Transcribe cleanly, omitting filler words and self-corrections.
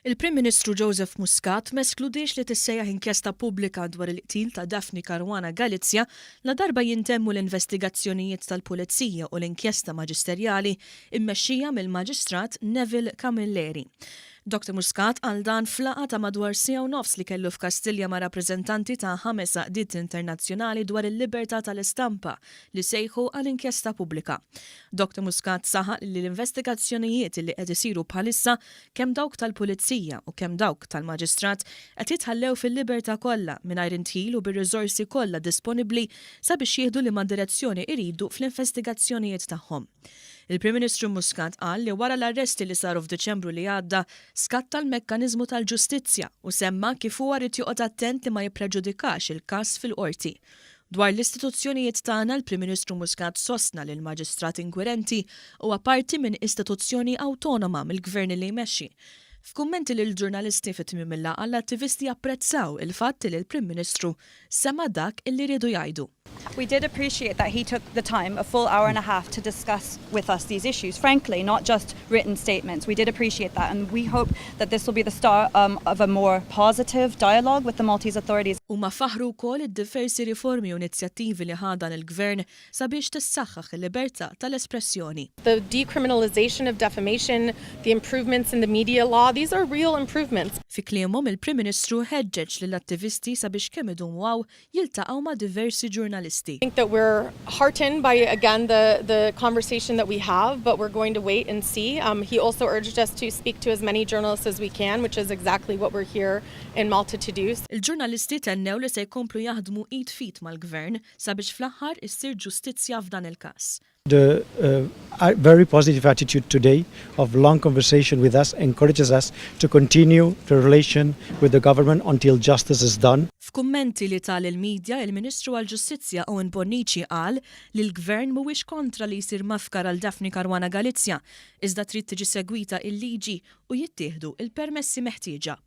Il-Prim Ministru Joseph Muscat m'eskludiex li tissejjaħ inkjesta pubblika dwar il-qtil ta' Daphne Caruana Galizia ladarba jintemmu l-investigazzjonijiet tal-Pulizija u l-inkjesta maġisterjali mmexxija mill-Maġistrat Neville Camilleri. Dr Muscat qal dan f'laqgħa ta' madwar siegħa u nofs li kellu f'Kastilja ma' rappreżentanti ta' ħames għaqdiet internazzjonali dwar il-libertà tal-istampa li sejħu għal inkjesta pubblika. Dr Muscat saħaq li l-investigazzjonijiet li qed isiru bħalissa kemm dawk tal-Pulizija u kemm dawk tal-Maġistrat qed jitħallew fil-libertà kollha mingħajr indħil u bir-riżorsi kollha disponibbli sabiex jieħdu liema direzzjoni iridu fl-investigazzjonijiet tagħhom. Il-Prim Ministru Muscat qal li wara l-arresti li saru f'Diċembru li għadda skatta l-mekkaniżmu tal-ġustizzja u semma kif huwa ried joqgħod attent li ma jippreġudikax il-każ fil-Qorti. Dwar l-istituzzjonijiet tagħna l-Prim Ministru Muscat sostna li l-Maġistrat inkwirenti huwa parti minn istituzzjoni awtonoma mill-Gvern li jmexxi. F'kummenti lill-ġurnalisti fi tmiem il-laqgħa l-attivisti apprezzaw il-fatt li l-Prim Ministru sema' dak illi riedu jgħidu. We did appreciate that he took the time, a full hour and a half, to discuss with us these issues, frankly, not just written statements. We did appreciate that and we hope that this will be the start of a more positive dialogue with the Maltese authorities. Huma faħħru wkoll id-diversi riformi u inizjattivi li ħa dan il-Gvern sabiex tissaħħaħ il-libertà tal-espressjoni. The decriminalization of defamation, the improvements in the media law, these are real improvements. Fi kliemhom il-Prim Ministru ħeġġeġ lill-attivisti sabiex kemm idumu hawn jiltaqgħu ma' diversi ġurnalisti. I think that we're heartened by, again, the conversation that we have, but we're going to wait and see. He also urged us to speak to as many journalists as we can, which is exactly what we're here in Malta to do. Il-ġurnalisti tennew li se jkomplu jaħdmu id f'id mal-Gvern sabiex fl-aħħar issir ġustizzja f'dan il-każ. The very positive attitude today of long conversation with us encourages us to continue the relation with the government until justice is done. F'kummenti li ta lill-midja, il-Ministru għall-Ġustizzja Owen Bonnici qal li l-Gvern mhuwiex kontra li jsir mafkar għal Daphne Caruana Galizia, iżda trid tiġi segwita il-liġi u jittieħdu il-permessi meħtieġa.